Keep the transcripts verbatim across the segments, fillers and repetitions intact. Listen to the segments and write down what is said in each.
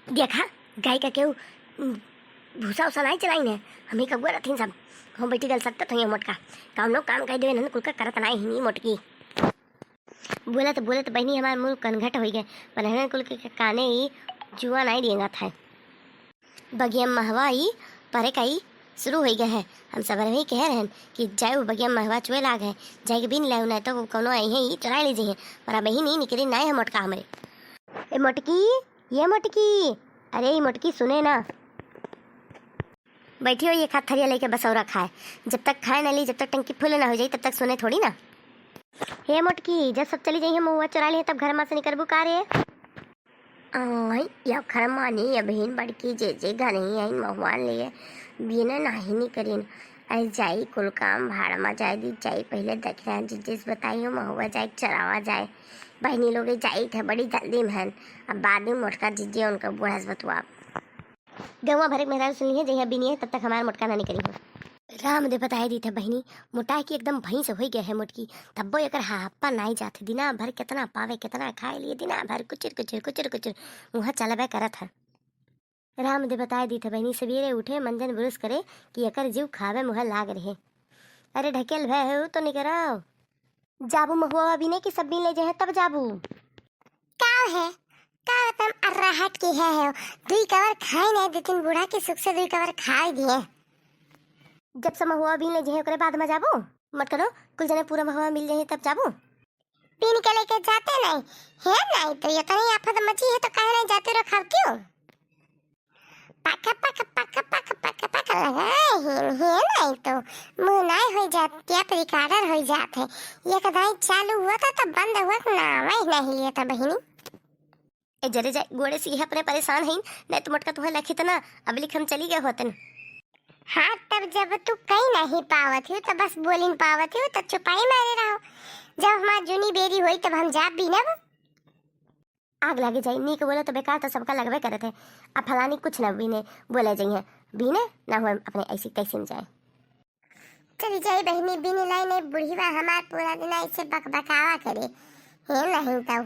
देखा, गाय का केहू, उम, भूसा उसा नाहीं चलाइन है, हमही कबुआ रहथिन सब। हम बैठी गल सकत होइए मोटका, कौनो काम कह देवे, नन कुल का करत नाहीं हिनी मोटकी। बोलत बोलत बहिनी हमार मुंह कनघट होइ गए, पर नन कुल के काने ही जुआ नाहीं रेंगत है। बगिया महवा ई परे का ई शुरू होइ गए है। हम सब रही कह रहन कि जाए वो बगिया महवा चुए लाग है, जाए के बीन लाओ, नाहीं तो कौनो आई है, ई चुराइ लीजिए। पर अब ही नाहीं निकरी, नाहीं है मोटका हमरे। ए मोटकी, ये मोटकी, अरे ई मोटकी सुने ना। बैठी हो ये खात थरिया लेके बसौरा खाए, जब तक खाए ना ली, जब तक टंकी फुल ना हो जाई, तब तक सुने थोड़ी ना। हे मोटकी, जब सब चली जाइए महुआ चुरा लिए, तब घर में से निकरबू का रे? आई, या खरमानी अबहिन बड़की जे जे घर ही आइन महुआ लिए, बिना नाही निकरिन। अरे जाई कुल काम भाड़ मा जाए दी, जाई पहिले दखिना जिज्जी से बताई हो महुआ जाए चरावा जाए। बहिनी लोग जाई थे बड़ी जल्दी में हन, अब बाद में मोटका जिज्जी उनका बूढ़ा से बतुआ। गौवा भरे के मेहरारू सुनली है, जहिया बीनी है, तब तक हमार मोटका ना निकली है। राम दे बताए दी थे बहिनी, मोटाए की एकदम भैंस होइ गए है मोटकी, तब्बो एकर हापा नाई जात है। दिना भर कितना पावे, कितना खाए लिए, दिना भर कुचुर कुचुर, कुचुर कुचुर, मुँह चलबे करत है। राम दे बताए दी थे बहिनी, सवेरे उठे, मंजन ब्रश करे कि एकर जीव खावे मुँह लाग रहे। अरे ढकेल भे है, उ तो निकराओ। जाबू महुआ बीने की सब बीन ले जे है, तब जाबू। का है, का तुम अर्राहट की है, है? दुई कवर खाए नहीं, दो तीन बूढ़ा के सुख से दुई कवर खाए दिए। जब से महुआ बीन ले जे है, ओकरे बाद में जाबू। मत करो, कुल जने पूरा महुआ मिल जाए, तब जाबू। बीन के लेके जाते नहीं, है नहीं तो इतनी आफत मची है, तो काहे नहीं जाते रहो, खाओ क्यों? पक, पक, पक, पक, पक, पक लगाए हिन, हे नहीं तो मुँह नाई होइ जात, tape recorder होइ जात है। एक दाई चालू हुआ था तो बंद हुआ तो नाम ही नहीं लिया था बहिनी। ए जरे जाए, गोड़े से यह अपने परेशान है, नहीं तो मोटका तुम्हें लखित ना, अब लिख हम चली गए होतन। हाँ, तब जब तू कहीं नहीं पावत हो तो बस बोलिन पावत हो तो चुपाई मारे रहो। जब हमार जूनी बेरी होई तब हम जाब बीनब। आग लागे जाई, नीक बोलो तो बेकार तो सबका लगबे करत है। अब फलानी कुछ ना बीने, बोले जइहे, बीने ना हुए अपने ऐसी तैसी में जाए। चली जाई बहिनी, बीनी लाई नहीं बुढ़ीवा हमार पूरा दिन ऐसे बकबकावा करे। हे नहीं तो,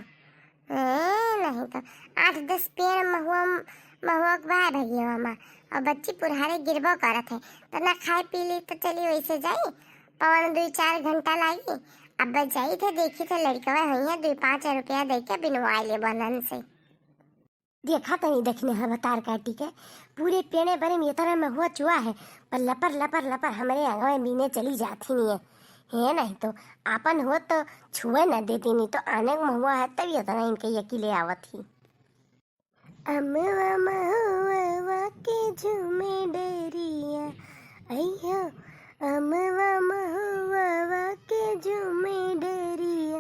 हे नहीं तो, आठ दस पेड़ महुआ, महुआ के बा भगिया मा, और बच्ची पुरहारे गिरबो करत है, तो ना खाए पी ली तो चली वैसे जाई, पवन दुई चार घंटा लागी। अब जाई थे, देखी थे लड़कवा होइया, दुई पाँच रुपया दे के बिनवाई ले बनन से। देखा तनी दखिनहा भतार काटी के, पूरे पेड़े बरे में इतना महुआ चुआ है, पर लपर लपर लपर हमरे आंगवा में बीने चली जात ही नहीं है। हे नहीं तो आपन हो तो छुए न देती, नहीं तो आने के महुआ है तब इतना इनके यकीले आवत ही। अमवा महुआ के झूमे डरिया, अइहो, अमवा महुआ के झूमे डरिया,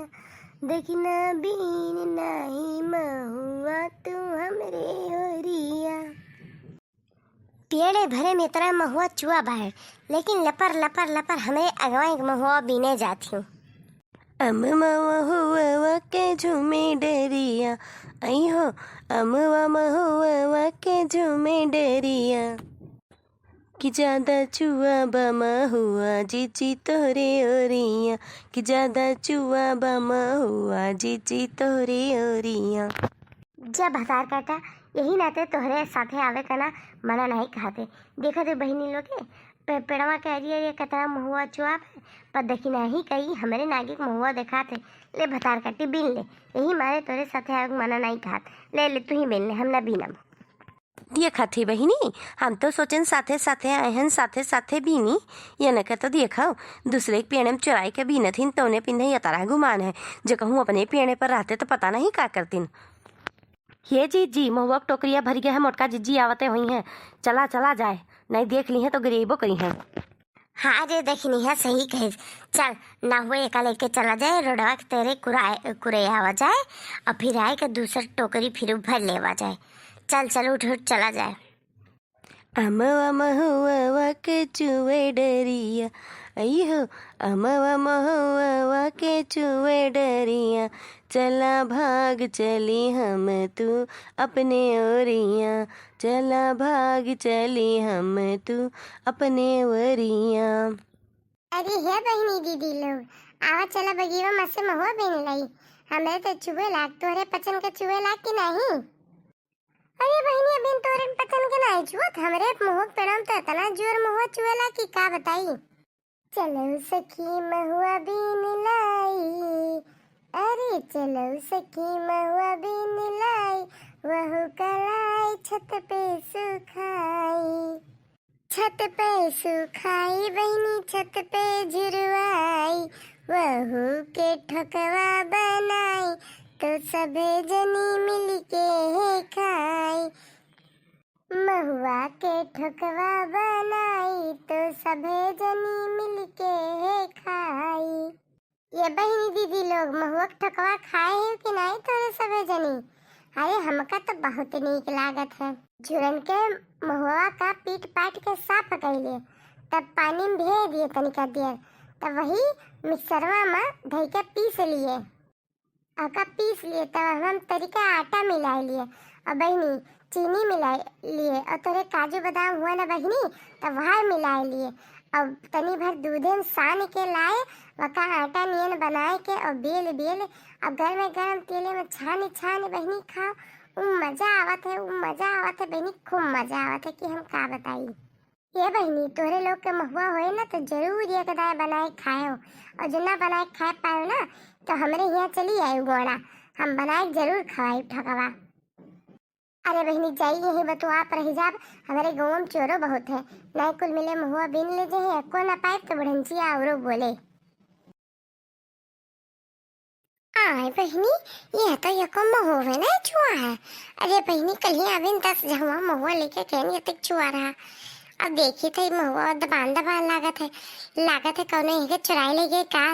दखिना बीन नाही महुआ तू हमरे ओरिया। पेड़े भरे में इतना महुआ चुआ बाहर, लेकिन लपर लपर लपर हमरे अगवा एक महुआ बीने जात ही। अमवा महुआ के झूमे डरिया, अइहो, अमवा महुआ के झूमे डरिया। कि ज्यादा चुआ बा महुआ जीजी तोहरे ओरिया, कि ज्यादा चुआ बा महुआ जीजी तोहरे ओरिया। जब भतार काटा, यही नाते तोहरे साथे आवे का ना मना नहीं कहते। देखा दे बहिनी लोग के, पे-, पेड़वा के अरिया अरिया कतरा महुआ चुआ बा, पर देखी नहीं कही हमरे नागिक महुआ देखात है। ले भतार काटी बीन ले, यही मारे तोरे साथे आवे के मना नहीं कहत। ले ले तू ही बीन ले, हम ना बीनब। देखा थी बहिनी, हम तो सोचन साथे साथे आए हन, साथे साथे बीनी। ये न कर तो देखो, दूसरे के पेड़े में चुराई के बीनत हिन, तौने पिंधे ये तरह गुमान है। जे कहूँ अपने पेड़े पर रहते तो पता नहीं का करतीन। हे जीजी, महुआ के टोकरिया भर गया है, मोटका जीजी आवते हुई हैं, चला चला जाए, नहीं देख ली हैं तो गिरेबो करी हैं। हाँ रे दखिनहा, सही कहे। चल, ना हुए एका लेके चला जाए, रोडवा के तेरे कुराए, कुरे आवा जाए, और फिर आए के दूसर टोकरी फिर भर लेवा जाए। चल चल, उठ उठ, चला जाए। अमवा महुआ के चुए डरिया, अइहो, अमवा महुआ के चुए डरिया, चला भाग चली हम तू अपने ओरिया, चला भाग चली हम तू अपने ओरिया। अरे हे बहिनी दीदी लोग, आवा चला बगीवा मा से महुआ बीन लाई। हमरे तो चुए लाग, तोहरे पचन के चुए लाग कि नहीं? अरे बहिनी, आई चुअत हमरे महुआ के पेड़वा में तो इतना जोर महुआ चुएला कि का बताई। चलो सखी महुआ बीन लाई, अरे चलो सखी महुआ बीन लाई, वहू कलाई छत पे सुखाई। छत पे सुखाई बहिनी, छत पे झुरवाई, वहू के ठोकवा बनाई, तो सभे जनी मिलके है खाई। महुआ के ठोकवा बनाई, तो सभे जनी मिलके है खाई। ये बहिनी दीदी लोग, महुआ के ठोकवा खाए हो कि नाई तोरे सभे जनी? अरे हमका तो बहुत नीक लागत है। झुरन के महुआ का पीट पाट के साफ कइले, तब पानी में भे दिए तनिका देर, तब वही मिक्सरवा में धइ के पीस लिए। ओका पीस लिए, तब हम तनिका आटा मिलाए लिए और बहिनी चीनी मिलाए लिए और तोरे काजू बादाम हुआ ना बहिनी, तब वह मिलाए लिए और तनी भर दूधे में सान के लाए, वका आटा नियन बनाए के और बेल बेल, अब गरमे गरम तेले में छानी छानी बहिनी खाओ। उ मजा आवत है, उ मजा आवत है बहिनी, खूब मजा आवत है कि हम का बताई। ये बहिनी, तोहरे लोग के महुआ होए ना तो जरूर एक दाए बनाए खाएओ, और जो ना बनाए खाए पाएओ ना तो हमरे यहाँ चली आएओ गोड़ा, हम बनाए जरूर खवाई ठोकवा। अरे बहिनी, जाई यही बतुआ पर रह जाब, हमरे गाँव में चोरो बहुत है, नाई कुल मिले महुआ बीन ले जे है, एको ना पाए तो बुढ़ंचिया औरो बोले। आय बहिनी, यह तो एको महुआ ना चुआ है। अरे बहिनी, कल ही अभी दस झवा महुआ लेके कहनी तक चुआ रहा। अब देखी तो महुआ दबान दबान लागत है, लागत है कौनो यहीं के चुराई ले गए का।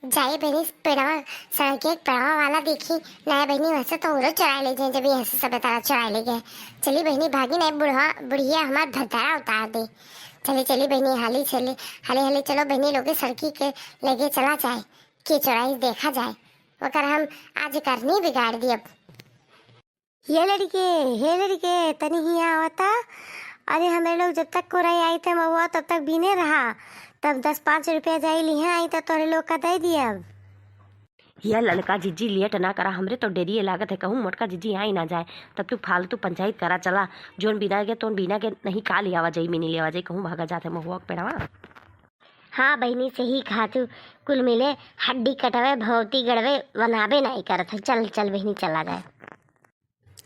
जाई बहिनी, पेड़वा, सड़क के एक पेड़वा वाला देखी, नाय बहिनी, वैसे तो उरो चुराई ले जाए, जब यहाँ से सब तरह चुराई ले गए। चली बहिनी, भागी, नाय बुढ़वा, बुढ़िया हमार धरधरा उतार दे। चली, चली बहिनी, हाली चली, हाली, हाली चलो बहिनी, लोगे सड़की के लगे चला जाए, के चुराई देखा जाए, ओकर हम आज करनी बिगाड़ दियब। ये लड़के, हे लड़के, तनी हियाँ आवता। अरे हमरे लोग जब तक कोराई आई थे महुआ, तब तक बीने रहा, तब दस पाँच रुपया जाई लिहे आई तो तोरे लोग का दे दियब। ये ललका जिज्जी, लेट ना करा, हमरे तो डेरिये लागत है, कहूँ मोटका जिज्जी आई ना जाए, तब तू फालतू पंचायत करा चला। जोन बिना के, तोन बिना के नहीं का लियावा जाई, मिनी लियावा जाई, कहूँ भागा जात है महुआ के पेड़वा। हाँ बहिनी, सही कहा तू, कुल मिले हड्डी कटवे, भौती गड़वे, वनाबे नाई करत है। चल, चल बहिनी, चला जाए।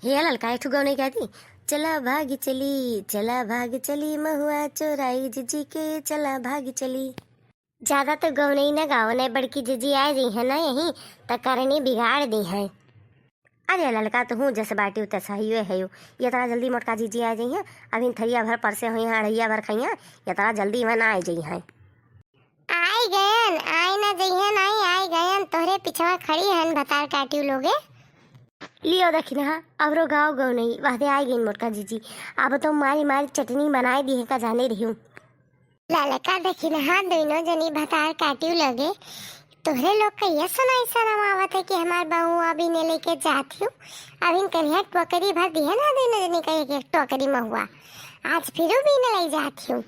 हे ललका, एक ठो गौनई गा दी। चला भाग चली, चला भाग चली, महुआ चोराई जिज्जी के, चला भाग चली। ज्यादा तो गौनई न गाओ, नहीं बड़की जिज्जी आए जइहैं ना यहीं, त करनी बिगाड़ दिहैं। अरे ललका, तुहूँ जस बाटिउ तस हइयो हइयो। यतरा जल्दी मोटका जिज्जी आए जइहैं, अभी थरिया भर परसे होइहैं, अढ़ैया भर खइहैं, यतरा जल्दी मन आए जइहैं। आई गयन, आई ना जइहैं, आई, आई गयन, तोहरे पिछवा खड़ी हन भतार काटिउ लोगे। लियो दखिनहा, अबरो गाँव गौनई, वहदे आई गइन मोटका जिज्जी। अब तो मारी मारी चटनी बनाए दिहे का जाने रहिउ। ललका दखिनहा दुइनो जनी भतार काटिउ लगे। तोहरे लोग का ये सुनाई शरम आवत है कि हमार बहुआ बीने लेके जात हिउ। अभिन करिया टोकरी भर दिहे ना दुइनो जनी का एक एक टोकरी महुआ। आज फिरू बीने ले जात हिउ।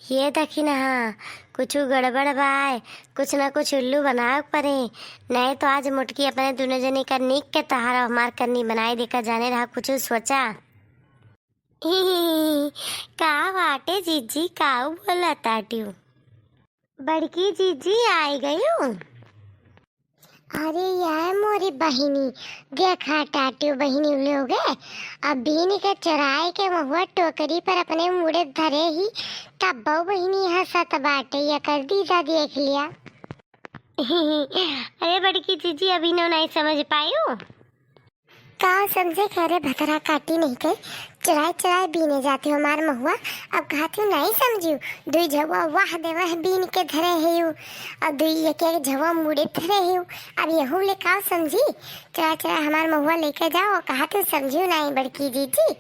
ये दखिनहा, कुछु गड़बड़ बाय, कुछ ना कुछ उल्लू बनावे के परे। नहीं तो आज मोटकी अपने दुनो जनी का नीक के तहार हमार करनी बनाए देकर जाने रहा कुछु सोचा। का बाटे जिज्जी, काऊ बोला ताटिउ? बड़की जिज्जी आई गयू। अरे यार मोरी बहिनी, देखा टाटियो बहिनी लोगे, अब बीन के चुराए के महुआ टोकरी पर अपने मुड़े धरे ही, तब बहू बहिनी हंसत बाटे, एकर दीदा देख लिया। अरे बड़की जिज्जी, अभी नो नहीं समझ पायू। का समझे के रे भतरा काटी नहीं के, चुराए चुराए बीने जाती हो हमार महुआ। अब कहती हूँ नहीं समझियो, दुई झवा वाह दे वह बीन के धरे है यू, और दुई एक एक झवा मुड़े धरे है यू। अब यहू ले का समझी, चुराए चुराए हमार महुआ लेके जाओ, कहती हूँ समझियो नहीं बड़की जीजी।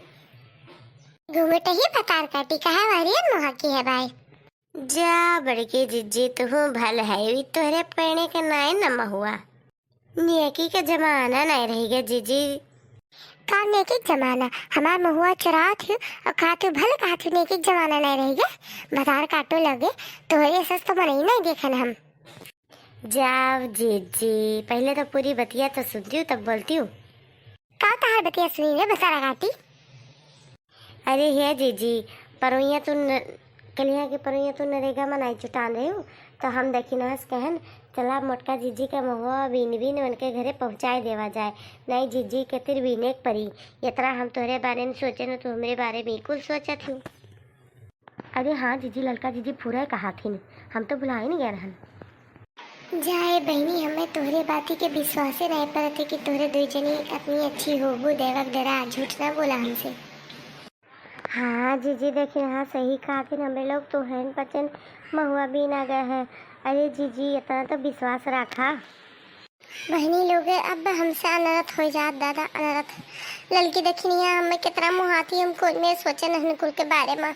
घूंघट ही पतार काटी कहा वारियन मुहा की है बाय। जा बड़की जिज्जी, तुहू भल है, ई तोहरे पेड़े के नाय न महुआ। नेकी के जमाना नाय रह गया जिज्जी। का नेकी के जमाना? हमार महुआ चुरावत हूँ और खात हूँ, भले कहत हूँ नेकी के जमाना नाय रह गया। भतार काटो लगे, तोहरे सस तो मनई नाय देखन हम। जाओ जिज्जी, पहले तो पूरी बतिया तो सुनती हूँ तब बोलती हूँ। का तहार बतिया सुनी रे भतारा काटी? अरे हे जीजी, परोइया तू न-, कलिया के परोइया तू नरेगा मा नाई जुटान रही हूँ, तो हम दखिनहा से कहन, "चला मोटका जीजी का महुआ बीन बीन उनके घरे पहुँचाए देवा जाए, नाई जीजी के तिर बीने के परी। इतना हम तोहरे बारे में सोचे न, तू हमरे बारे में कुल सोचत हूँ।" अरे हाँ जीजी, ललका जीजी पूरा कहा थी, हम तो भुला ही नहीं गए रहन। जाए बहिनी, हमें तोहरे बाती के विश्वासे नहीं परत है कि तोहरे दुई जनी इतनी अच्छी होबू। देवक डरा, झूठ ना बोला हमसे। हाँ जीजी, देखिनहा सही कहा थी, हमरे लोग तो हैं पचन महुआ बीन आ गए हैं। अरे जीजी, इतना तो विश्वास रखा। बहिनी लोग, अब हमसे अनरथ हो जात दादा, अनरथ। ललकी दखिनहा हमें कितना मुहाती, हम कुल में सोचे नहीं कुल के बारे में।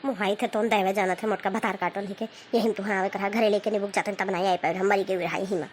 मुहाई थे तोन दैवे जानत है, मोटका भतार काटन ही के, यही में तुहाँ आवे करा, घरे लेके निबुक जाते तब नहीं आए पाए, हम मरी गए रहा यही में।